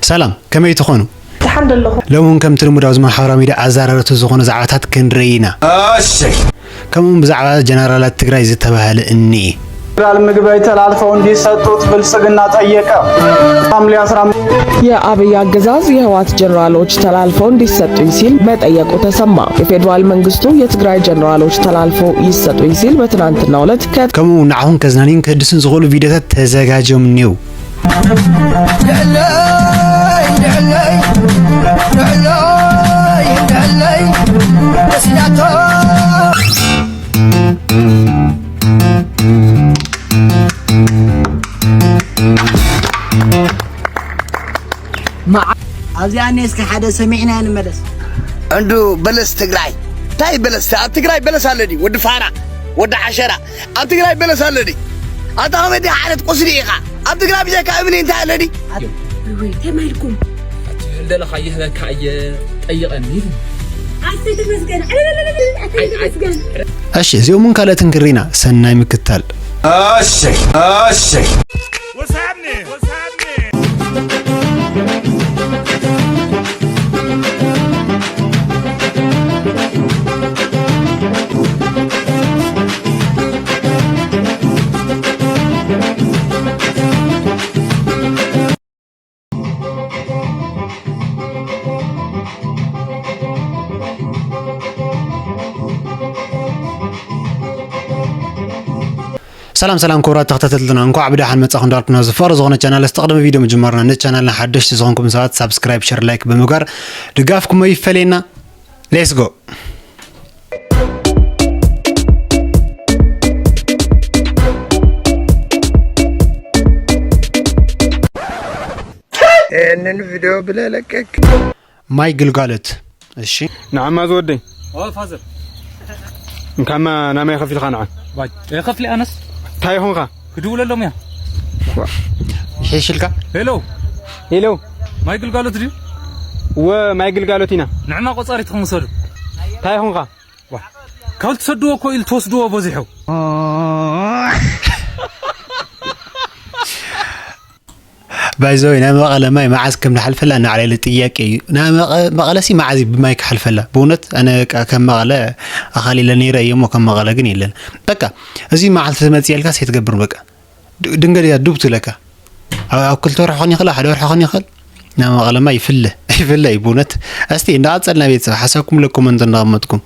ሰላም፣ ከመይ ትኾኑ? ደሓን ደለኹ። ሎሚ እውን ከምቲ ልሙድ ኣብዚ ማሕበራዊ ሚድያ ኣዘራረብቲ ዝኾኑ ዛዕባታት ክንርኢ ኢና። እሺ። ከምኡውን ብዛዕባ ጀነራላት ትግራይ ዝተባህለ እኒኤ። ፌዴራል ምግበይ ተላልፈው እንዲሰጡት ብልጽግና ጠየቀ። ሐምሌ አስራ አምስት የአብይ አገዛዝ የህወሓት ጀነራሎች ተላልፈው እንዲሰጡኝ ሲል መጠየቁ ተሰማ። የፌዴራል መንግስቱ የትግራይ ጀነራሎች ተላልፈው ይሰጡኝ ሲል በትናንትናው ዕለት ከ- ከምኡ እውን ንዓኹም ከዝናንዩን ከህድሱን ዝኽእሉ ቪዲዮታት ተዘጋጅዮም እኒው። መዓ-፣ ኣብዚኣ እኔ እስከ ሓደ ሰሚዕና ንመለስ። እንዱ በለስ ትግራይ። እንታይ በለስ? ኣብ ትግራይ በለስ ኣሎ ድዩ? ወዲ ፋራ፣ ወዲ ዓሸራ። ኣብ ትግራይ በለስ ኣሎ ድዩ? ኣታ ከመይ ዲኻ ዓይነት ቁስሊ ኢኻ? ኣብ ትግራይ ብጀካ እምኒ እንታይ ኣሎ ድዩ? ወይ፣ እንታይ ማይልኩም? ኣቲ ዝደለኻ ይህበካ እየ፣ ጠይቐኒ። ኣሰይ ተመስገን። ዕልልልልል፣ ኣሰይ ኣይ፣ ኣይ። ተመስገን። እሺ፣ እዚኦም እውን ካልኦትን ክሪና ሰናይ ምክታል። እሺ፣ እሺ። What's happening? What's happening? ሰላም ሰላም ክቡራት ተኸታተልትና፣ እንኳዕ ብደሓን መጻኹም እንዳልኩ፣ ናብ ዝፍቕሪ ዝኾነ ቻናል፣ እስቲ ቅድሚ ቪድዮ ምጅማርና ነቲ ቻናልና ሓደሽቲ ዝኾንኩም ሰባት ሳብስክራይብ፣ ሸር፣ ላይክ ብምግባር ድጋፍኩም ኣይፈለየና። ሌትስ ጎ። ይህንን ቪድዮ ብለለቀክ። ማይ ግልጋሎት። እሺ። ንዓማ ዝወደይ። ኦ ፋዘር። እንካማ ናማይ ከፊልካ ንዓ። ባይ። እየ ከፍሊ ኣነስ። እንታይ ይኹንካ? ክድውለሎም እያ። ዋ። ይሕሽልካ? ሄሎ። ሄሎ። ማይ ግልጋሎት ድዩ? እወ፣ ማይ ግልጋሎት ኢና። ንዕማ ቆጻሪት ትኹን ውሰዱ። እንታይ ይኹንካ? ዋ። ካብ ትሰድዎ እኮ ኢሉ ትወስድዎ በዚሑ። ባይዘወይ ናይ መቐለ ማይ መዓዝ ከም ንሓልፈላ እናዕለለ ጥያቄ እዩ። ናይ መቐ-፣ መቐለሲ መዓዝ እዩ ብማይ ክሓልፈላ? ብእውነት ኣነ በቃ ከም መቐለ ኣኻል ኢለ ነይረ እየ እሞ ከም መቐለ ግን የለን። በቃ እዚ መዓልቲ ትመጽእ ኢልካ ሴት ገብር በቃ። ድ-፣ ድንገት እያ ዱብ ትብለካ። ኣብ፣ ኣብ ክልተ ወርሒ ክኾን ይኽእል፣ ኣብ ሓደ ወርሒ ክኾን ይኽእል። ናይ መቐለ ማይ ይፍለ፣ ይፍለ እዩ ብእውነት። እስቲ እንዳቐጸልና ቤተሰብ ሓሳብኩም ለ ኮመንት እንዳቐመጥኩም።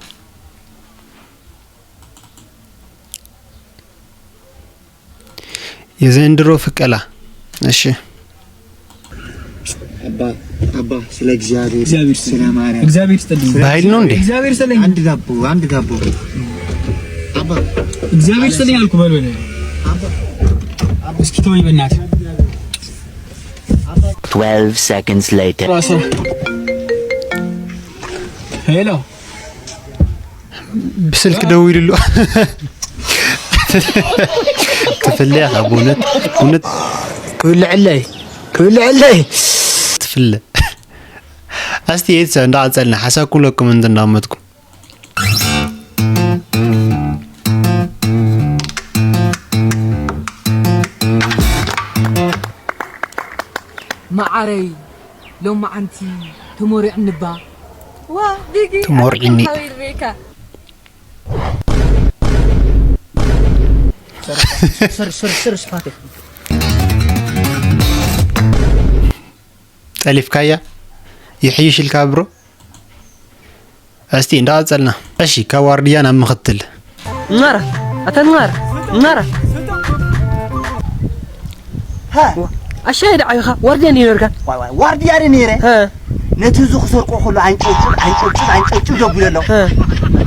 የዘንድሮ ፍቀላ። እሺ። አባ፣ አባ፣ ስለ እግዚአብሔር፣ እግዚአብሔር ስለ ማርያም። እግዚአብሔር ይስጥልኝ። በኃይል ነው እንዴ? እግዚአብሔር ይስጥልኝ። አንድ ዳቦ፣ አንድ ዳቦ። አባ። እግዚአብሔር ይስጥልኝ አልኩ። በል፣ በል። አባ። እስኪ ተወኝ በእናትህ። Twelve seconds later. ራስህ። ሄሎ። ብስልክ ደዊሉሉ። ትፍለ ኢኻ ብእውነት፣ ብእውነት። ክብልዕለይ፣ ክብልዕለይ። ትፍለ። ኣስቲ የት ሰብ እንዳቐጸልና፣ ሓሳብ ኩለኩም እንትን እንዳመትኩም። መዓረይ፣ ሎማዓንቲ ተሞሪዕኒ እባ። ዋ፣ ቢጊ፣ ተሞሪዕኒ። ኣትክልታዊ ሪቤካ። ስር፣ ስር፣ ስር፣ ስር፣ ስፋቴ። ጠሊፍካያ? ይሕይሽ ኢልካ ብሮ? እስቲ እንዳቐጸልና። እሺ፣ ካብ ዋርድያ ናብ ምኽትል። ናራ፣ ኣታ ናራ፣ ናራ። ሃ? ኣሻይ ደዓይኻ፣ ዋርድያ እንዲዩ ነርካ? ዋይ፣ ዋይ፣ ዋርድያ ድዩ ነይረ? ሃ። ነቲ ህዝቢ ክሰርቆ ከሎ፣ ኣንጨብጭብ፣ ኣንጨብጭብ፣ ኣንጨብጭብ ደጉ ዘሎ። ሃ።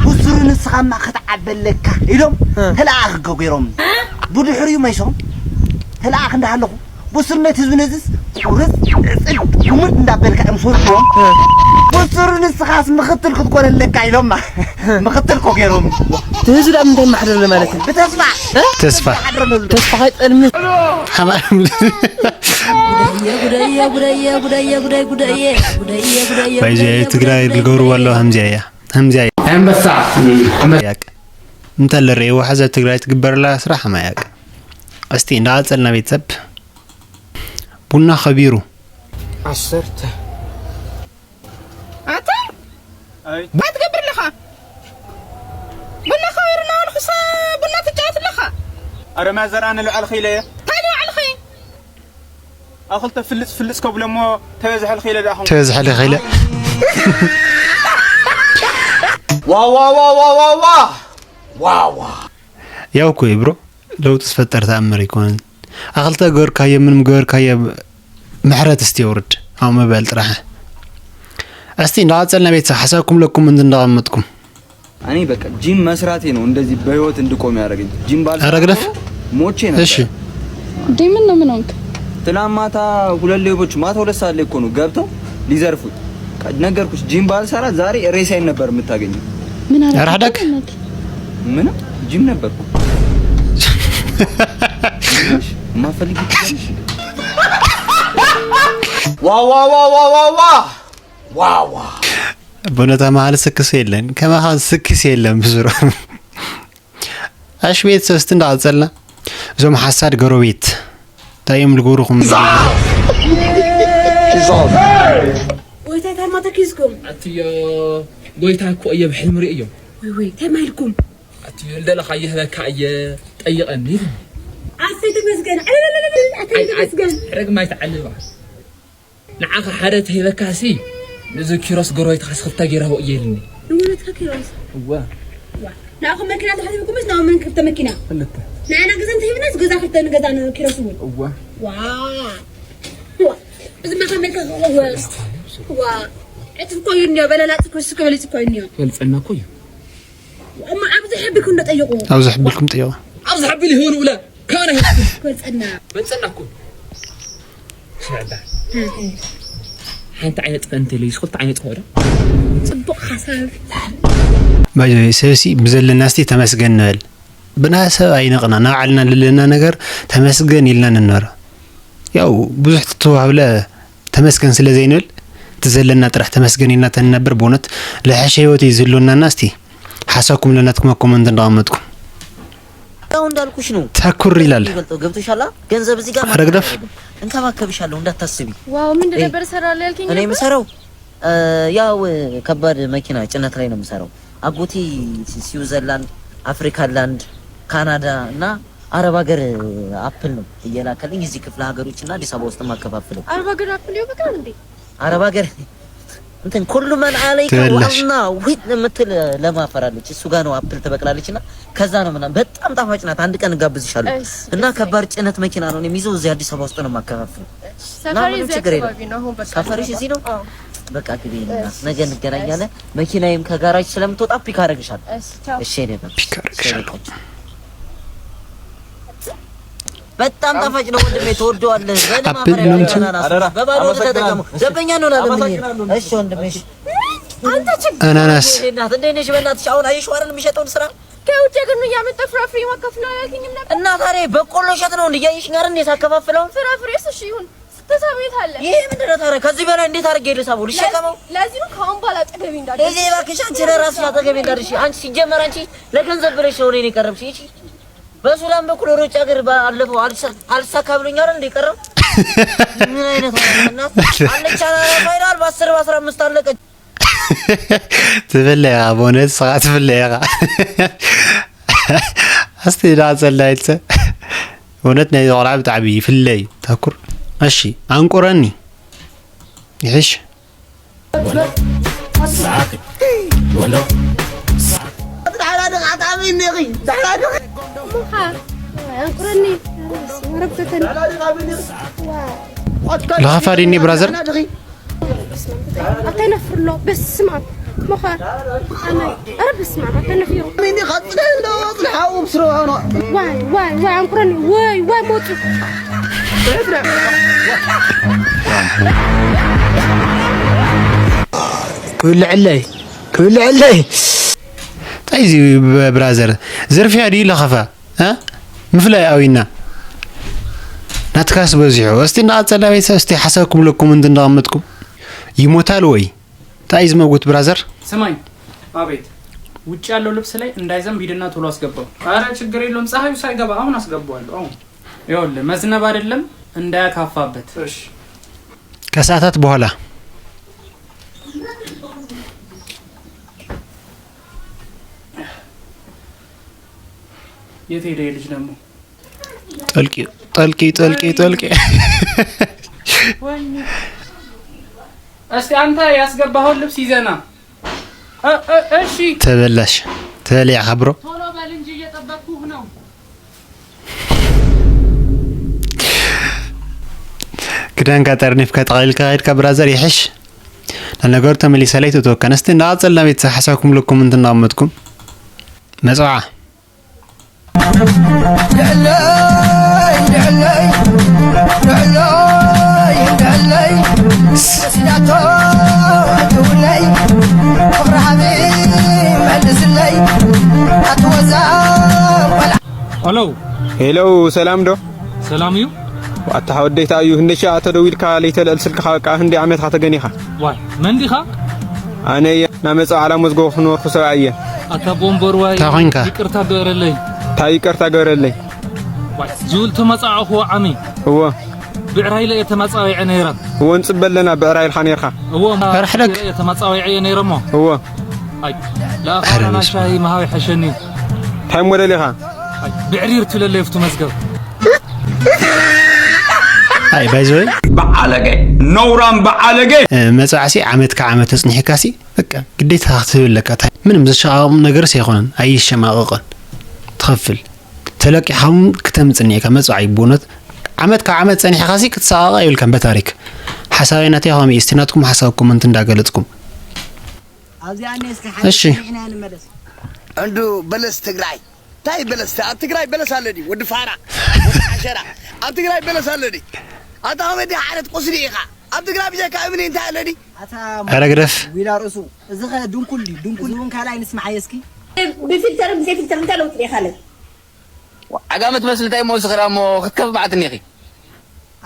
ብሱሩ ንስኻማ ክትዓበለካ ኢሎም ሃ። ተለኣኣኺ ገይሮም። ብድሕሪኡ መይሶም ተለኣኣኺ እንዳሃለኹ፣ ብሱርነት ህዝቢ ነዝስ ቁርጽ፣ ዕጽድ፣ ጉምድ እንዳበልካ እዮም ዝሰርቁዎም። ሃ። ብሱሩ ንስኻስ ምኽትል ክትኮነለካ ኢሎማ። ምኽትል እኮ ገይሮም። እቲ ህዝቢ ደኣ ምንታይ የመሓድረሉ ማለት እዩ? ብተስፋ። እ? ተስፋ። የመሓድረሉ ህዝቢ። ተስፋ ከይጠልምት። ሓማም። ጉደየ፣ ጉደየ፣ ጉደየ፣ ጉደየ፣ ጉደይ፣ ጉደየ፣ ጉደየ፣ ጉደየ፣ ባይዘ ጉደየ፣ ትግራይ ጉደየ፣ ዝገብርዎ ጉደየ። ኣለዉ፣ ከምዚኣ እያ። ከምዚኣ እያ። ኣንበሳ። ያቅ። እንተ ለረየ ዋሕዘ ትግራይ ትግበረላ ስራሕ ማያቅ። እስቲ እንዳቐጸልና ቤተሰብ። ቡና ከቢሩ። ዓሰርተ። ኣታ ኣይ እንታይ ትገብር ኣለኻ? ቡና ከቢርና ወልኩሰ ቡና ትጫወት ኣለኻ? ኣረ ማዘር ኣነ ልዕል ኺለ እየ እንታይ ንባዕልኺ? ኣኽልተ ፍልፅ ፍልፅ ከብሎ እሞ ተበዝሐ ልኺለ ዳኹም ተበዝሐ ልኺለ ዋዋዋዋዋዋ ዋዋ ያው እኮ እዩ ብሮ ለውጥ ዝፈጠር ተኣምር ኣይኮነን ኣኽልተ ገበርካዮ ምንም ገበርካዮ ምሕረት እስቲ የውርድ ኣብ ምባል ጥራሕ እስቲ እንዳቐፀልና ቤተሰብ ሓሳብኩም ለኩም እንዲ እንዳቐመጥኩም እኔ በቃ ጂም መስራቴ ነው እንደዚህ በህይወት እንድቆም ያደረገኝ። ጂም ባል ኧረ ግደፍ። ሞቼ ነበር። እሺ እንዴ ምን ነው ምን ሆንክ? ትናንት ማታ ሁለት ሌቦች ማታ ሁለት ሰዓት ላይ እኮ ነው ገብተው ሊዘርፉኝ። ነገርኩሽ ጂም ባልሰራ ዛሬ ሬሳዬን ነበር የምታገኘው። ምን አረ ኧረ ዳክ። ምንም ጂም ነበርኩ። ማፈልግ ዋዋዋዋዋዋ ዋዋ በነታ መሃል ስክስ የለን ከማኻ ስክስ የለን ብስሩ እሺ ቤተሰብ እስቲ እንዳቐፀልና እዞም ሓሳድ ጎረቤት እንታይ እዮም ልገብሩኹም ጎይታ ታማ ተኪዝኩም ኣትዮ ጎይታ እኮ እየ ብሕልሚ ርእዮ ወይ ወይ እንታይ ማይልኩም ኣትዮ ልደለኻ ይህበካ እየ ጠይቐኒ ኣሰይ ተመስገን ዕልልልልል ኣታይ ተመስገን ረግማይ ተዓልባ ንዓኻ ሓደ ተሂበካ ሲ ነዚ ኪሮስ ጎረቤትኻ ስኽልታ ገይራዎ እየ ኢልኒ ንወለትካ ኪሮስ እወ ንኣኹም መኪና ተሓቲብኩምስ ናብ መን ክልተ መኪና ክልተ ንዓና ገዛ እንተሂብናስ ገዛ ክልተ ንገዛ ንኪሮስ እውን እወ ዋ ዋ እዚ ማኻ መልካ ክወስ ዋ ዕጥፍ ኮይኑ እኒኦ በለላፅ ክወስ ክበልፅ ኮይኑ እኒኦ ፈልፀና እኮ እዩ እማ ኣብዚ ሕብልኩም ዶ ጠይቁ ኣብዚ ሕብልኩም ጠይቁ ኣብዚ ሕብል ይሆኑ ብለ ካነ ክወፀና በልፀና እኮ ስዕዳ ሓንቲ ዓይነት ጥፈ እንተለዩ ክልተ ዓይነት ጥፈ ዶ ፅቡቅ ሓሳብ ባይዘይ ሰብሲ ብዘለና እስቲ ተመስገን ንበል ብና ሰብ ኣይነቕና ንባዕልና ለለና ነገር ተመስገን ኢልና ንንበረ ያው ብዙሕ ትተዋህብለ ተመስገን ስለ ዘይንብል እቲ ዘለና ጥራሕ ተመስገን ኢልና ተንነብር ብእውነት ለሐሸ ህይወት እዩ ዝህልወናና እስቲ ሓሳብኩም ለናትኩም ኣብ ኮመንት እንዳቐመጥኩም ያው እንዳልኩሽ ነው ተኩር ይላል ይበልጠው ገብቶሻላ ገንዘብ እዚህ ጋር ኧረ ግደፍ። እንከባከብሻለሁ እንዳታስቢ ዋው ምን እይ፣ እንደነበር ሰራለ ያልከኝ እኔ ነበር? የምሰራው እ፣ ያው ከባድ መኪና ጭነት ላይ ነው የምሰራው አጎቴ ስዊዘርላንድ አፍሪካን ላንድ ካናዳ እና አረብ ሀገር አፕል ነው እየላከልኝ እዚህ ክፍለ ሀገሮች እና አዲስ አበባ ውስጥ ማከፋፍለው አርባ ገር አፕል ይበቃል እንዴ? አረብ ሀገር እንትን ኩሉ መን አለይከ ትበላሽ። ዋና ዊት የምትል ለማፈራለች እሱ ጋር ነው አፕል ትበቅላለች እና ከዛ ነው ምናምን በጣም ጣፋጭ ናት። አንድ ቀን እጋብዝሻለሁ እሺ፣ እና ደስ ይላል። ከባድ ጭነት መኪና ነው የሚይዘው እዚህ አዲስ አበባ ውስጥ ነው የማካፋፍለው። እና ሰፈሬ ምንም እዚህ ችግር የለም። አካባቢ ነው። አሁን በቃ ሰፈርሽ ልመጣ። እዚህ ነው? አዎ። በቃ ግቢ እና እሺ፣ ነገ እንገናኛለን። መኪናዬም ከጋራጅ ስለምትወጣ ፒክ አደርግሻለሁ። እሺ፣ ቻው። እሺ እኔ ነበር ፒክ አደርግሻለሁ። በጣም ጣፋጭ ነው ወንድሜ፣ ትወደዋለህ። በልም አፕል አፈር ነው ያለው እንጂ። አናናስ አደራ፣ በባዶ አመሰግናለሁ። ተጠቀሙ። ደንበኛ እንሆናለን ብዬ ነው። አመሰግናለሁ። እሺ ወንድሜ፣ እሺ። አንተ ችግር አናናስ የኔ እናት እንዴት ነሽ? በእናትሽ አሁን አየሽው አይደል የሚሸጠውን ስራ? ከውጭ ሀገር ነው እያመጣ ፍራፍሬ ማካፍለው አላልከኝም ነበር? እና ታዲያ በቆሎ ሸጥ ነው እንዴ እያየሽኝ አይደል እንዴ ሳከፋፍለው? ፍራፍሬስ እሺ ይሁን፣ ስተሳቤት አለ። ይሄ ምንድን ነው ታዲያ? ከዚህ በላይ እንዴት አድርጌ ልሳበው? ልሸከመው? ለዚህ ነው ከአሁን በኋላ አጠገቤ እንዳትደርስ። ይሄ እባክሽ አንቺ ለራስሽ አጠገቤ እንዳትደርሺ። አንቺ ሲጀመር አንቺ ለገንዘብ ብለሽ ነው እኔን የቀረብሽ። እሺ በሱዳን በኩል ወደ ውጭ ሀገር ባለፈው አልሳ- አልሳካ ብሎኝ አይደል እንደ ቀረው? ምን አይነት እናት አለች? አላረፋ ይላል። በአስር በአስራ አምስት አለቀች። ትፍለያ በእውነት ስኻ ትፍለያ ኢኻ እስቲ ዳ ጸላይልሰ እውነት ናይ ቆልዓ ብጣዕሚ ይፍለይ ተኩር እሺ ኣንቁረኒ ይሕሽ አንቁረኒ ወረብተተን ለኸፋ ዲኒ ብራዘር ኣተነፍርሎ በስማ ምዃን ኣነ ኧረ በስማ ኣተነፊሩ ሚኒ ኸጽለ እንዶ ጽልሓው ብስሮ ሆኖ ዋይ ዋይ ዋይ ኣንቁረኒ ወይ ወይ ሞቱ ክብልዕለይ ክብልዕለይ እንታይ እዚ ብራዘር ዝርፍያ ድዩ ለኸፋ እ? ምፍላይ ኣዊና ናትካስ በዚሑ እስቲ እናቐፀልና ቤተሰብ እስቲ ሓሳብኩም ለኩም እንዲ እንዳቐመጥኩም ይሞታል ወይ እንታይ እዩ ዝመጉት ብራዘር ስማኝ አቤት ውጭ ያለው ልብስ ላይ እንዳይዘንብ ሂድና ቶሎ አስገባው። አረ ችግር የለውም ፀሐዩ ሳይገባ አሁን አስገባዋለሁ። አሁን ይኸውልህ መዝነብ አይደለም እንዳያካፋበት። እሺ ከሰዓታት በኋላ። የት ሄደ ልጅ ደግሞ? ጠልቂ ጠልቂ ጠልቂ ጠልቂ። እስቲ አንተ ያስገባኸውን ልብስ ይዘና። እሺ። ተበላሽ። ተበሊዕኻ ብሮ። ቶሎ በል እንጂ እየጠበቅኩህ ነው። ክዳንካ ጠርኒፍካ ጠቕሊልካ ከድካ ብራዘር ይሕሽ። ንነገሩ ተመሊሳ ለይትእትወካ። እስቲ እንዳቐጸልና ቤተሰብ ሓሳብኩም ልኩም እንትን እናቐመጥኩም መጽዓ። ሄሎ። ሄሎ፣ ሰላም ዶ? ሰላም እዩ። ኣታ ሓወደይ፣ እንታይ እዩ? ክንደይ ሻዕ ተደዊልካ ለይተልዕል ስልክኻ፣ በቃ ክንደይ ዓመትካ ተገኒኻ? ዋይ፣ መን ዲኻ? ኣነ እየ፣ ናብ መጻኢ ዓላ መዝገቡ ክነበርኩ ሰብኣይ እየ። ኣታ ቦምበር ዋይ፣ እንታይ ኾይንካ? ይቅርታ ግበረለይ። እንታይ ይቅርታ ግበረለይ? ዋይ፣ ዝብል ተመጻዕኹ ዓሚ። እወ። ብዕራይ ኢለ እየ ተመጻዊዐ ነይረ። እወ፣ ንጽበ ኣለና ብዕራይ ኢልካ ነይርካ። እወ፣ ሕደግ። እየ ተመጻዊዐ እየ ነይረ እሞ። እወ። ኣይ፣ ለኣኻውራና ሻሂ ምሃብ ይሐሸኒ። እንታይ እሞ ደሊኻ? ኣይ፣ ብዕሪር ትብለለይ ኣብቲ መዝገብ። ኣይ፣ ባይዘወይ በዓለገ፣ ነውራም በዓለገ። መጽዓሲ ዓመት ካብ ዓመት ተጽኒሕካሲ በቃ ግዴታ ክትህብ ኣለካ። እንታይ ምንም ዘሸማቕቕ ነገርስ ኣይኮነን፣ ኣይሸማቐቕን። ትኸፍል። ተለቂኻ እውን ክተምጽእ እኒኤካ፣ መጽዓ እዩ ብእውነት። ዓመት ካብ ዓመት ጸኒሕካሲ ክትሰቓቐ የብልካን በታሪክ። ሓሳበይ ናተይ ከምኡ እዩ። እስቲ ናትኩም ሓሳብ ኮመንት እንዳገለጽኩም። ኣብዚኣ እኔ እስኪ ሓደ እሺ። ሰሚዕና ንመለስ። እንዱ በለስ ትግራይ ታይ በለስ? ኣብ ትግራይ በለስ ኣሎ ድዩ? ወዲ ፋራ፣ ወዲ ሓሸራ፣ ኣብ ትግራይ በለስ ኣሎ ድዩ? ኣታ ከመይ ድኻ ዓይነት ቁስሊ ኢኻ? ኣብ ትግራይ ብጀካ እምኒ እንታይ ኣሎ ድዩ? ኣታ ኧረ ግደፍ። ዊላ ርእሱ፣ እዚ ኸ ድንኩል ድዩ? ድንኩል እውን ካልኣይ ንስምዓዮ እስኪ። ብፊልተርን ብዘይ ፊልተርን እንታይ ለውጢ ርኢኻለይ? ዓጋመ ትመስሊ እንታይ እሞ ስኽራ እሞ ክትከፍ መዓት እኒኺ።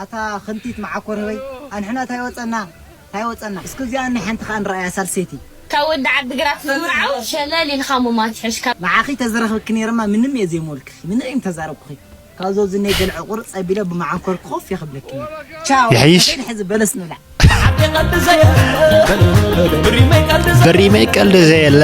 ኣታ ክንቲት መዓኮር ህበይ፣ ኣንሕና እንታይ ወጸና? እንታይ ወጸና? እስኪ እዚኣ እኒ ሓንቲ ኸኣ ንረኣያ ሳልሰይቲ። ካብ ወዲ ዓዲግራት ዝምርዓው ሸለል ኢልካ ምማት ይሕሽካ። ንዓኺ ተዝረኽብኪ ነይረማ ምንም እየ ዘይሞልክኺ፣ ምንም እየ ምተዛረብኩኺ። ካብዞ ዝነይ ገለ ዕቑር ጸቢለ ብመዓኮር ኮፍ የኽብለኪ። ቻው። ይሕይሽ። ሕዚ በለስ ንብላዕ። በሪመይ ቀልዲ ዘየለ።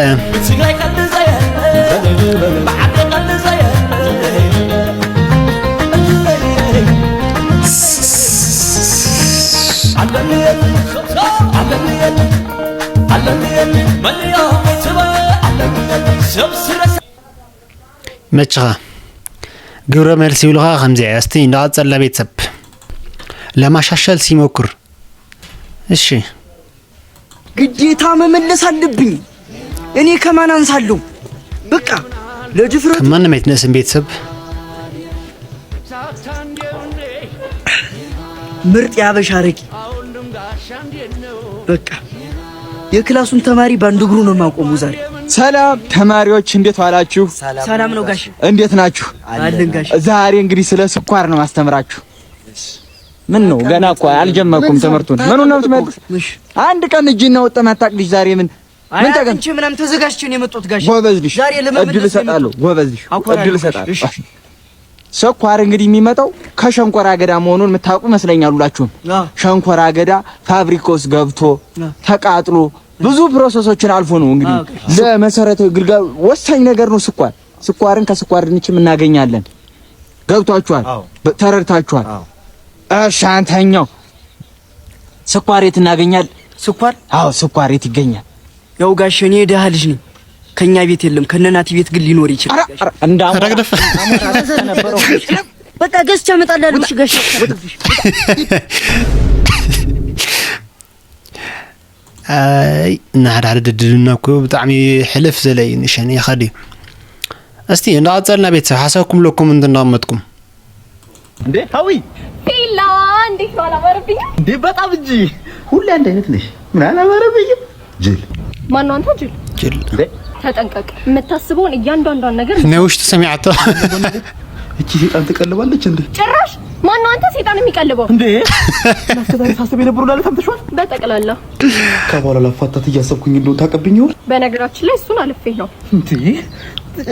መችኻ ግብረ መልሲ ይብሉኻ ከምዚ እያ። እስቲ እንዳቐጸልና ቤተሰብ ለማሻሸል ሲሞክር። እሺ ግዴታ መመለስ አለብኝ። እኔ ከማን አንሳለሁ? በቃ ለድፍረቱ ከማንም አይትነስም ቤተሰብ። ምርጥ የሀበሻ አረቂ። በቃ የክላሱን ተማሪ በአንድ እግሩ ነው የማቆመው ዛሬ። ሰላም ተማሪዎች፣ እንዴት ዋላችሁ? ሰላም ነው ጋሽ። እንዴት ናችሁ? አለን ጋሽ። ዛሬ እንግዲህ ስለ ስኳር ነው ማስተምራችሁ። ምን ነው ገና እኮ አልጀመርኩም ትምህርቱን። ምኑን ነው የምትመልስ? እሺ። አንድ ቀን እጅ እናወጣ ማታቅ ልጅ ዛሬ ምን አይ ምን ተገን አጥንቼ ምናምን ተዘጋጅቼ ነው የመጡት ጋሽ። ጎበዝ ልጅ ዛሬ ለመመለስ እድል ነው እሰጣለሁ። የመጡት። ጎበዝ ልጅ አኮራለሁ እድል ጋሽ። እሰጣለሁ። እሺ። እሺ። ስኳር እንግዲህ የሚመጣው ከሸንኮራ አገዳ መሆኑን የምታውቁ ይመስለኛል ሁላችሁም። አዎ። ሸንኮራ አገዳ ፋብሪካ ውስጥ ገብቶ አዎ። ተቃጥሎ ብዙ ፕሮሰሶችን አልፎ ነው እንግዲህ አዎ፣ ጋሽ። ለመሰረታዊ ግልጋሎት ወሳኝ ነገር ነው ስኳር። ስኳርን ከስኳር ድንችም እናገኛለን። ገብቷችኋል? አዎ። በ- ተረድታችኋል? አዎ። እሺ አንተኛው ስኳር የት እናገኛል? ስኳር? አዎ ስኳር የት ይገኛል? ያው ጋሽ እኔ ደሃ ልጅ ነኝ። ከኛ ቤት የለም፣ ከነናቲ ቤት ግን ሊኖር ይችላል። ኧረ፣ ኧረ፣ እንዳሞ- ኧረ ግደፍ። በቃ ገዝቼ እመጣለሁ። እሺ ጋሽ። ኣይ ንሓደ ሓደ ድድልና እኮ ብጣዕሚ ሕልፍ ዘለ እዩ ንሸን ኢኻ ድዩ? እስቲ እንዳቐጸልና ቤተሰብ ሓሳብኩም ለኩም እንድናመጥኩም እንዴ ሀዊ ፊላ እንዴት ነው አላማረብኝም? እንዴ በጣም እንጂ ሁሌ አንድ አይነት ነሽ። ምን አላማረብኝም? ጅል ማነው አንተ ጅል? ጅል እንዴ ተጠንቀቅ። የምታስበውን እያንዳንዷን ነገር ናይ ውሽጡ ሰሚዓቶ። እቺ ሴጣን ትቀልባለች እንዴ? ጭራሽ ማነው አንተ ሴጣን የሚቀልበው? እንዴ እስከዛሬ ሳስብ የነበሩ ላለ ሰምተሽዋል? በጠቅላላ ከባሏ ላፋታት እያሰብኩኝ እንደሆን ታቀብኝ ይሆን? በነገራችን ላይ እሱን አልፌ ነው። እንዴ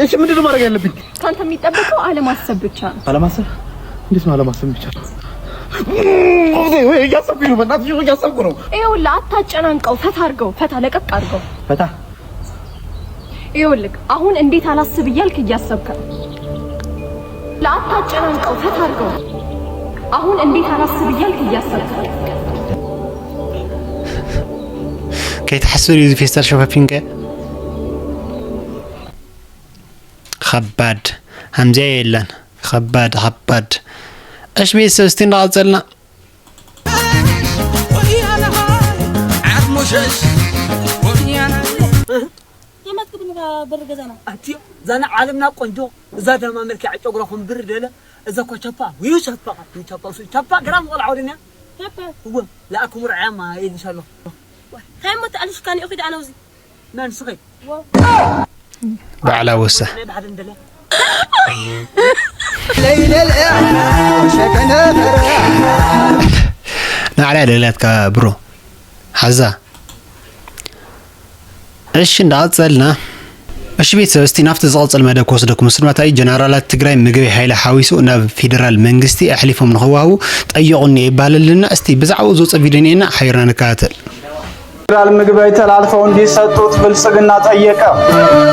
እሺ ምንድነው ማድረግ ያለብኝ? ካንተ የሚጠበቀው አለማሰብ ብቻ ነው። አለማሰብ? እንዴት ነው አለማሰብ የሚቻለው? እያሰብኩ ነው፣ በእናትሽ እያሰብኩ ነው። ይኸውልህ፣ አታጨናንቀው። ፈታ አድርገው፣ ፈታ ለቀቅ አድርገው። ፈታ። ይኸውልህ፣ አሁን እንዴት አላስብ እያልክ እያሰብክ ነው። ለአታጨናንቀው፣ ፈታ አድርገው። አሁን እንዴት አላስብ እያልክ እያሰብክ ነው። ከይትሓስብ እዩ እዚ ፌስታል ሸፋፊንከ። ከባድ። ሃምዚያ የለን። ከባድ፣ ከባድ። እሺ ቤተሰብ፣ እስቲ እንዳቐጸልና። ዓርሞሸሽ ወያና። የማትክብን በር ገዛና። ኣቲ፣ እዛ ናይ ዓለምና ቆንጆ፣ እዛ ደማ መልክዕ ጨጉራ ኩምብር ደለ፣ እዛ እኮ ቻፓ፣ ውዩ ቻፓ፣ ውዩ ቻፓ፣ ውዩ ቻፓ፣ ግራም ቆልዓ ወደኛ። ቻፓ። እወ፣ ለኣኩም ርዓያማ ኢልሻለሁ። ካይሞ ተኣልሽ ካን ይእኺድ ኣነውዚ። መን ስኺ? በዓል ኣወሳ። ናዕላ ደላትካ ብሮ ሓዛ። እሺ፣ እንዳቐጸልና። እሺ ቤተሰብ፣ እስቲ ናብቲ ዝቐጽል መደብ ክወስደኩም። ስድማታይ ጀነራላት ትግራይ ምግበይ ሃይለ ሓዊሱ ናብ ፌደራል መንግስቲ ኣሕሊፎም ንኽወሃቡ ጠየቑኒ ይባሃል ኣለና። እስቲ ብዛዕባኡ ዝወፀ ቪድዮ እኒኤና ሓቢርና ንከታተል። ፌደራል ምግበይ ተላልፈው እንዲሰጡት ብልጽግና ጠየቀ።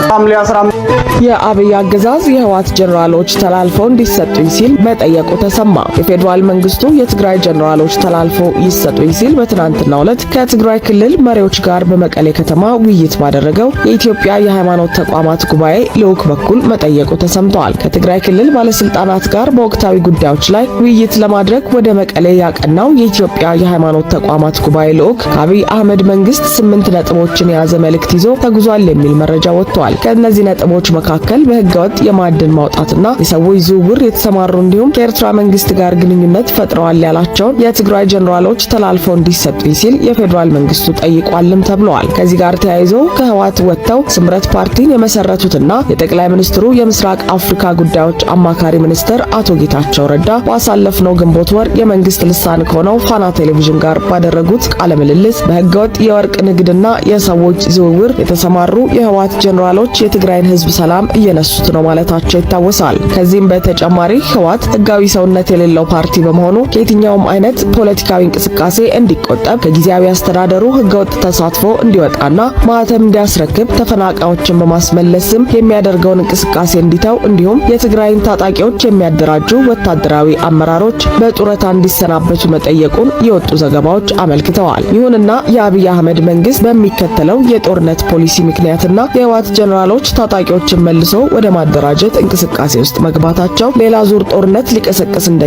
ሐምሌ አስራ አምስት የአብይ አገዛዝ የህወሓት ጀነራሎች ተላልፈው እንዲሰጡኝ ሲል መጠየቁ ተሰማ። የፌዴራል መንግስቱ የትግራይ ጀነራሎች ተላልፈው ይሰጡኝ ሲል በትናንትናው ዕለት ከትግራይ ክልል መሪዎች ጋር በመቀሌ ከተማ ውይይት ባደረገው የኢትዮጵያ የሃይማኖት ተቋማት ጉባኤ ልዑክ በኩል መጠየቁ ተሰምተዋል። ከትግራይ ክልል ባለስልጣናት ጋር በወቅታዊ ጉዳዮች ላይ ውይይት ለማድረግ ወደ መቀሌ ያቀናው የኢትዮጵያ የሃይማኖት ተቋማት ጉባኤ ልዑክ ከአብይ አህመድ መንግስት ስምንት ነጥቦችን የያዘ መልእክት ይዞ ተጉዟል የሚል መረጃ ወጥቷል። ከእነዚህ ነጥቦች መካከል በህገወጥ የማዕድን ማውጣትና የሰዎች ዝውውር የተሰማሩ እንዲሁም ከኤርትራ መንግስት ጋር ግንኙነት ፈጥረዋል ያላቸውን የትግራይ ጀኔራሎች ተላልፈው እንዲሰጡኝ ሲል የፌዴራል መንግስቱ ጠይቋልም ተብለዋል። ከዚህ ጋር ተያይዞ ከህወሓት ወጥተው ስምረት ፓርቲን የመሰረቱትና የጠቅላይ ሚኒስትሩ የምስራቅ አፍሪካ ጉዳዮች አማካሪ ሚኒስትር አቶ ጌታቸው ረዳ ባሳለፍነው ግንቦት ወር የመንግስት ልሳን ከሆነው ፋና ቴሌቪዥን ጋር ባደረጉት ቃለ ምልልስ በህገወጥ የወርቅ ንግድና የሰዎች ዝውውር የተሰማሩ የህወሓት ጀኔራሎች የትግራይን ህዝብ ሰላም እየነሱት ነው ማለታቸው ይታወሳል። ከዚህም በተጨማሪ ህወሓት ህጋዊ ሰውነት የሌለው ፓርቲ በመሆኑ ከየትኛውም አይነት ፖለቲካዊ እንቅስቃሴ እንዲቆጠብ፣ ከጊዜያዊ አስተዳደሩ ህገወጥ ተሳትፎ እንዲወጣና ማህተም እንዲያስረክብ፣ ተፈናቃዮችን በማስመለስ ስም የሚያደርገውን እንቅስቃሴ እንዲተው እንዲሁም የትግራይን ታጣቂዎች የሚያደራጁ ወታደራዊ አመራሮች በጡረታ እንዲሰናበቱ መጠየቁን የወጡ ዘገባዎች አመልክተዋል። ይሁንና የአብይ አህመድ መንግስት በሚከተለው የጦርነት ፖሊሲ ምክንያትና የህወሓት ጀኔራሎች ታጣቂዎችን መልሶ ወደ ማደራጀት እንቅስቃሴ ውስጥ መግባታቸው ሌላ ዙር ጦርነት ሊቀሰቅስ እንደ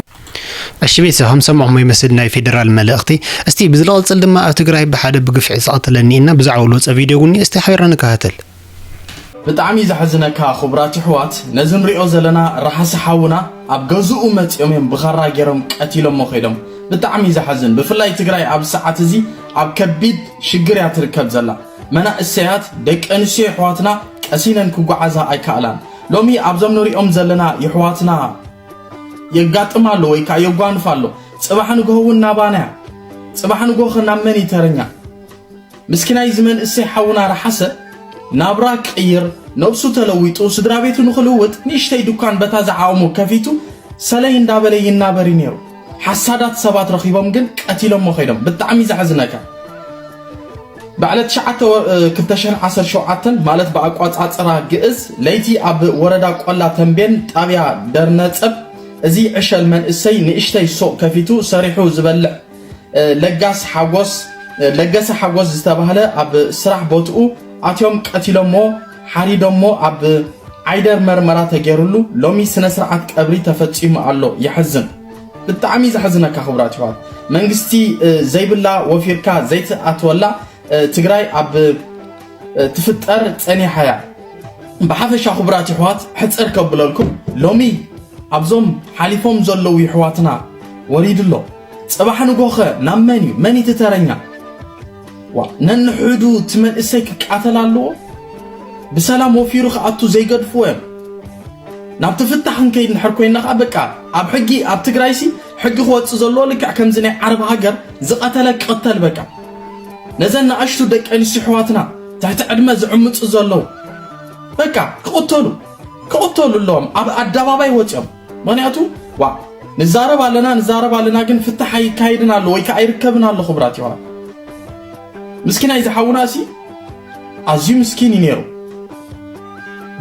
እሺ ቤተሰብ፣ ከም ሰማዕኹሞ ይመስል ናይ ፌደራል መልእኽቲ። እስቲ ብዝለቐጽል ድማ ኣብ ትግራይ ብሓደ ብግፍዒ ዝቐተለ እኒኤና፣ ብዛዕባ ዝወፀ ቪድዮ እውን እስቲ ሓቢርና ንከታተል። ብጣዕሚ ዘሕዝነካ ክቡራት ኣሕዋት፣ ነዚ ንሪኦ ዘለና ረሓሲ ሓውና ኣብ ገዝኡ መፂኦም እዮም ብኻራ ገይሮም ቀቲሎሞ ከይዶም። ብጣዕሚ ዘሕዝን። ብፍላይ ትግራይ ኣብ ሰዓት እዚ ኣብ ከቢድ ሽግር እያ ትርከብ ዘላ። መናእሰያት ደቂ ኣንስትዮ ኣሕዋትና ቀሲነን ክጓዓዛ ኣይከኣላን። ሎሚ ኣብዞም ንሪኦም ዘለና የሕዋትና የጋጥም ኣሎ ወይ ከዓ የጓንፍ ኣሎ። ፅባሕ ንግሆ እውን ናባና እያ። ፅባሕ ንግሆ ኸ ናብ መን እዩ ተረኛ? ምስኪናይ እዚ መንእሰይ ሓውና ረሓሰ ናብራ ቅይር፣ ነብሱ ተለዊጡ፣ ስድራ ቤቱ ንኽልውጥ ንእሽተይ ድኳን በታ ዝዓቕሙ ከፊቱ ሰለይ እንዳበለ ይናበር እዩ ነይሩ። ሓሳዳት ሰባት ረኺቦም ግን ቀቲሎሞ ኸይዶም። ብጣዕሚ ዘሕዝነካ። በዓለ ትሽዓተ ወር፣ እ፣ ክልተ ሽሕን ዓሰርተ ሸውዓተን ማለት ብኣቋጻጽራ ግእዝ ለይቲ ኣብ ወረዳ ቆላ ተንቤን ጣብያ ደርነጸብ እዚ ዕሸል መንእሰይ ንእሽተይ ሱቕ ከፊቱ ሰሪሑ ዝበልዕ፣ እ፣ ለጋስ ሓጎስ፣ እ፣ ለገሰ ሓጎስ ዝተባህለ ኣብ ስራሕ ቦትኡ ኣትዮም ቀቲሎሞ፣ ሓሪዶሞ ኣብ ዓይደር መርመራ ተገይሩሉ ሎሚ ስነ ስርዓት ቀብሪ ተፈጺሙ ኣሎ። የሕዝን። ብጣዕሚ ዘሕዝነካ ክቡራት ኣሕዋት፣ መንግስቲ፣ እ፣ ዘይብላ ወፊርካ ዘይትኣትወላ፣ እ፣ ትግራይ ኣብ፣ እ፣ ትፍጠር ጸኒሓ እያ። ብሓፈሻ ክቡራት ኣሕዋት ሕጽር ከብለልኩም፣ ሎሚ ኣብዞም ሓሊፎም ዘለዉ ኣሕዋትና ወሪዱ ኣሎ። ጽባሕ ንጎኸ ናብ መን እዩ? መን እዩ እቲ ተረኛ? ዋ፣ ነንሕዱ እቲ መንእሰይ ክቃተል ኣለዎ? ብሰላም ወፊሩ ክኣቱ ዘይገድፍዎ እዮም። ናብቲ ፍታሕ ክንከይድ እንድሕር ኮይንና ከዓ በቃ ኣብ ሕጊ፣ ኣብ ትግራይሲ ሕጊ ክወፅእ ዘለዎ ልክዕ ከምዚ ናይ ዓረብ ሃገር ዝቐተለ ክቕተል በቃ። ነዘን ንኣሽቱ ደቂ ኣንስትዮ ኣሕዋትና ትሕቲ ዕድመ ዝዕምፁ ዘለዉ በቃ ክቕተሉ፣ ክቕተሉ ኣለዎም ኣብ ኣደባባይ ወፂኦም። ምኽንያቱ ዋ ንዛረብ ኣለና ንዛረብ ኣለና፣ ግን ፍታሕ ኣይካይድን ኣሎ ወይ ከዓ ኣይርከብን ኣሎ። ክቡራት ይሆና ምስኪናይ ዝሓውና ሲ ኣዝዩ ምስኪን እዩ ነይሩ።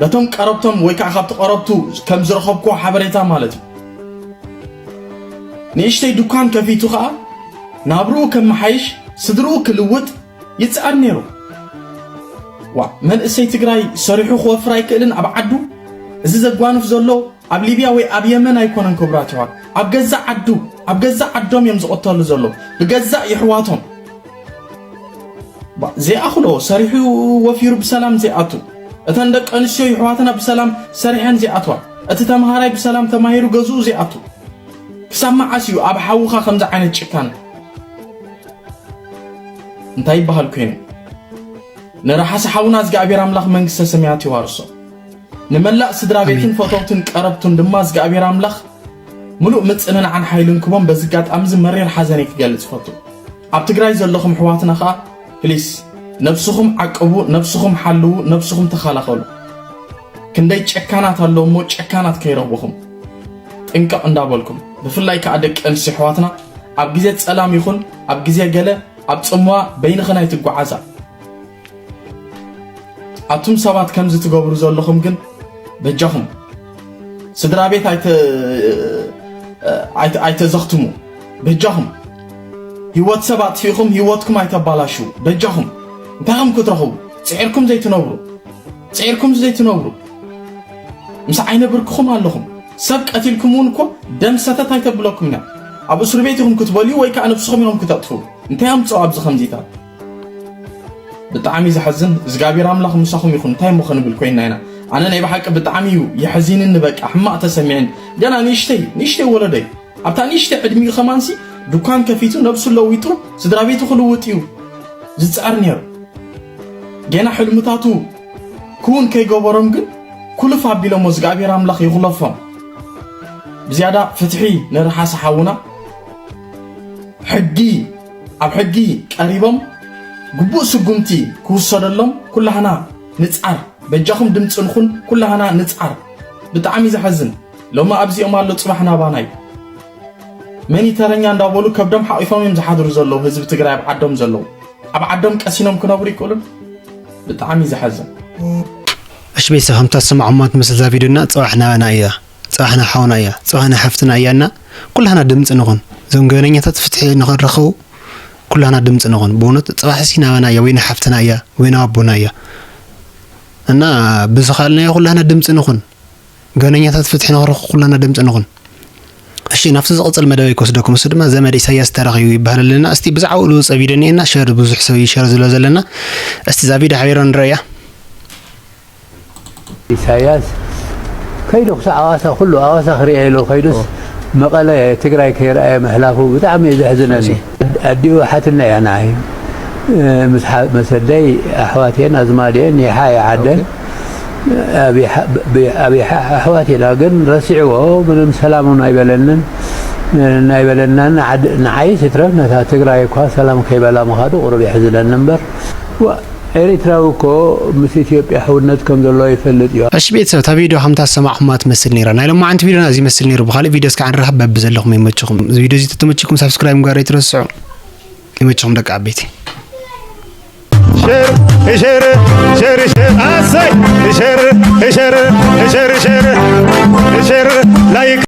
በቶም ቀረብቶም ወይ ከዓ ካብቲ ቀረብቱ ከም ዝረኸብኩዎ ሓበሬታ ማለት እዩ። ንእሽተይ ድኳን ከፊቱ ከዓ ናብርኡ ከመሓይሽ፣ ስድርኡ ክልውጥ ይፅዓር ነይሩ። ዋ መንእሰይ ትግራይ ሰሪሑ ክወፍር ኣይክእልን ኣብ ዓዱ? እዚ ዘጓንፍ ዘሎ ኣብ ሊብያ ወይ ኣብ የመን ኣይኮነን ክቡራት ይሆን፣ ኣብ ገዛ ዓዱ፣ ኣብ ገዛ ዓዶም እዮም ዝቕተሉ ዘሎ ብገዛእ ይሕዋቶም። ባ- ዘይኣኽሎ ሰሪሑ ወፊሩ ብሰላም ዘይኣቱ፣ እተን ደቂ ኣንስትዮ ይሕዋትና ብሰላም ሰሪሐን ዘይኣትዋ፣ እቲ ተምሃራይ ብሰላም ተማሂሩ ገዝኡ ዘይኣቱ። ክሳብ መዓስ እዩ ኣብ ሓውኻ ከምዚ ዓይነት ጭካነ? እንታይ ይበሃል ኮይኑ? ንረሓሲ ሓውና እግዚኣብሔር ኣምላኽ መንግስተ ሰማያት ይዋርሶ። ንመላእ ስድራ ቤትን ፈተውትን ቀረብቱን ድማ እግዚኣብሔር ኣምላኽ ሙሉእ ምጽንናዕን ሓይልን ክቦም። በዚ ኣጋጣሚ እዚ መሪር ሓዘነይ ክገልጽ ፈቱ። ኣብ ትግራይ ዘለኹም ኣሕዋትና ኸኣ ፕሊስ ነብስኹም ዓቅቡ፣ ነብስኹም ሓልዉ፣ ነብስኹም ተኸላኸሉ። ክንደይ ጨካናት ኣለዉ እሞ ጨካናት ከይረኽብኹም ጥንቀቕ እንዳበልኩም፣ ብፍላይ ከኣ ደቂ ኣንስትዮ ኣሕዋትና ኣብ ግዜ ጸላም ይኹን ኣብ ግዜ ገለ ኣብ ጽምዋ በይንኽን ኣይትጓዓዛ። ኣቱም ሰባት ከምዚ ትገብሩ ዘለኹም ግን በጃኹም ስድራ ቤት ኣይተ- ኣይተ- ኣይተዘኽትሙ። በጃኹም ህይወት ሰብ ኣጥፊእኹም ህይወትኩም ኣይተባላሽዉ። በጃኹም እንታይ ከም ክትረኽቡ ጽዒርኩም ዘይትነብሩ ጽዒርኩም ዘይትነብሩ ምስ ዓይነ ብርክኹም ኣለኹም። ሰብ ቀቲልኩም እውን እኮ ደም ሰተት ኣይተብለኩም ኢና። ኣብ እስር ቤት ኢኹም ክትበልዩ ወይ ከዓ ነብስኹም ኢኹም ክተጥፉ። እንታይ ኣምፅኦ ኣብዚ ከምዚታት? ብጣዕሚ ዘሐዝን። እግዚኣብሔር ኣምላኽ ምሳኹም ይኹን። እንታይ እሞ ክንብል ኮይና ኢና? ኣነ ናይ ብሓቂ ብጣዕሚ እዩ የሕዚንኒ። በቃ ሕማቕ ተሰሚዕን። ገና ንእሽተይ ንእሽተይ ወለደይ ኣብታ ንእሽተይ ዕድሚኡ ከማንሲ ድኳን ከፊቱ ነብሱ ለዊጡ ስድራ ቤቱ ክልውጥ እዩ ዝፅዕር ነይሩ። ገና ሕልምታቱ ክውን ከይገበሮም ግን ኩልፍ ኣቢሎሞ እግዚኣብሔር ኣምላኽ ይኹለፎም። ብዝያዳ ፍትሒ ንርሓስ ሓውና ሕጊ ኣብ ሕጊ ቀሪቦም ግቡእ ስጉምቲ ክውሰደሎም ኩላህና ንጻር። በጃኹም ድምፂ ንኹን ኩላህና ንጻር። ብጣዕሚ ዘሐዝን። ሎሚ ኣብዚኦም ኣሎ ፅባሕ ናባና እዩ። መን እዩ ተረኛ እንዳበሉ ከብዶም ሓቂፎም እዮም ዝሓድሩ ዘለዉ ህዝቢ ትግራይ ኣብ ዓዶም ዘለዉ። ኣብ ዓዶም ቀሲኖም ክነብሩ ይክእሉን? ብጣዕሚ ዘሐዝን። እሺ ቤተሰብ ከምታ ዝሰማዕኹማ ትመስል እዛ ቪድዮ እና ፅባሕ ናባና እያ። ፅባሕ ናይ ሓውና እያ። ፅባሕ ናይ ሓፍትና እያ እና ኩላህና ድምፂ ንኹን። እዞም ገበነኛታት ፍትሒ ንኽረኸቡ ኩላህና ድምፂ ንኹን። ብእውነት ፅባሕ ሲ ናባና እያ ወይ ናይ ሓፍትና እያ ወይ ናይ ኣቦና እያ። እና ብዝኻልናዮ ኩላህና ድምፂ ንኹን። ገበነኛታት ፍትሒ ንኽረኽቡ ኩላና ድምፂ ንኹን። እሺ ናብቲ ዝቕፅል መደበይ ክወስደኩም እሱ ድማ ዘመድ ኢሳያስ ተረኺቡ ይበሃል ኣለና። እስቲ ብዛዕባኡ ዝወፀ ቪድዮ እኒኤና ሸር ብዙሕ ሰብ እዩ ሸር ዝብሎ ዘለና። እስቲ እዛ ቪድዮ ሓቢሮም ንረእያ። ኢሳያስ ከይዱ ክሳዕ ኣዋሳ ኩሉ ኣዋሳ ክርእየ ኢሉ ከይዱስ መቐለ ትግራይ ከይረኣየ ምሕላፉ ብጣዕሚ እዩ ዘሕዝነኒ። ኣዲኡ ሓትና እያ ንዓይ። ምስ ሓ- መሰደይ ኣሕዋት እየን ኣዝማድ እየን ይሓ እየ ዓደን። ኣብይ ሓ- ብ- ኣብይ ሓ- ኣሕዋት ኢና ግን ረሲዕዎ ምንም ሰላም እውን ኣይበለንን። ናይ በለናን ዓድ- ንዓይስ ይትረፍ ነታ ትግራይ እኳ ሰላም ከይበላ ምኻዱ ቁሩብ የሕዝነኒ እምበር ዋ- ኤሪትራዊ እኮ ምስ ኢትዮጵያ ሕውነት ከም ዘለዎ ይፈልጥ እዩ። እሺ ቤተሰብ እታ ቪድዮ ከምታ ዝሰማዕኹማ ትመስል ነይራ። ናይ ሎማዓንቲ ቪድዮና እዚ ይመስል ነይሩ። ብኻሊእ ቪድዮ እስካዕ ንራኸብ። በብዘለኹም ይመችኹም። እዚ ቪድዮ እዚ ተተመችኩም ሳብስክራይብ ምግባር ኣይትረስዑ። ይመችኹም ደቂ ዓበይቲ። ሸር ሸር ሸር ሸር ኣሰይ ሸር ሸር ሸር ሸር ሸር ላይክ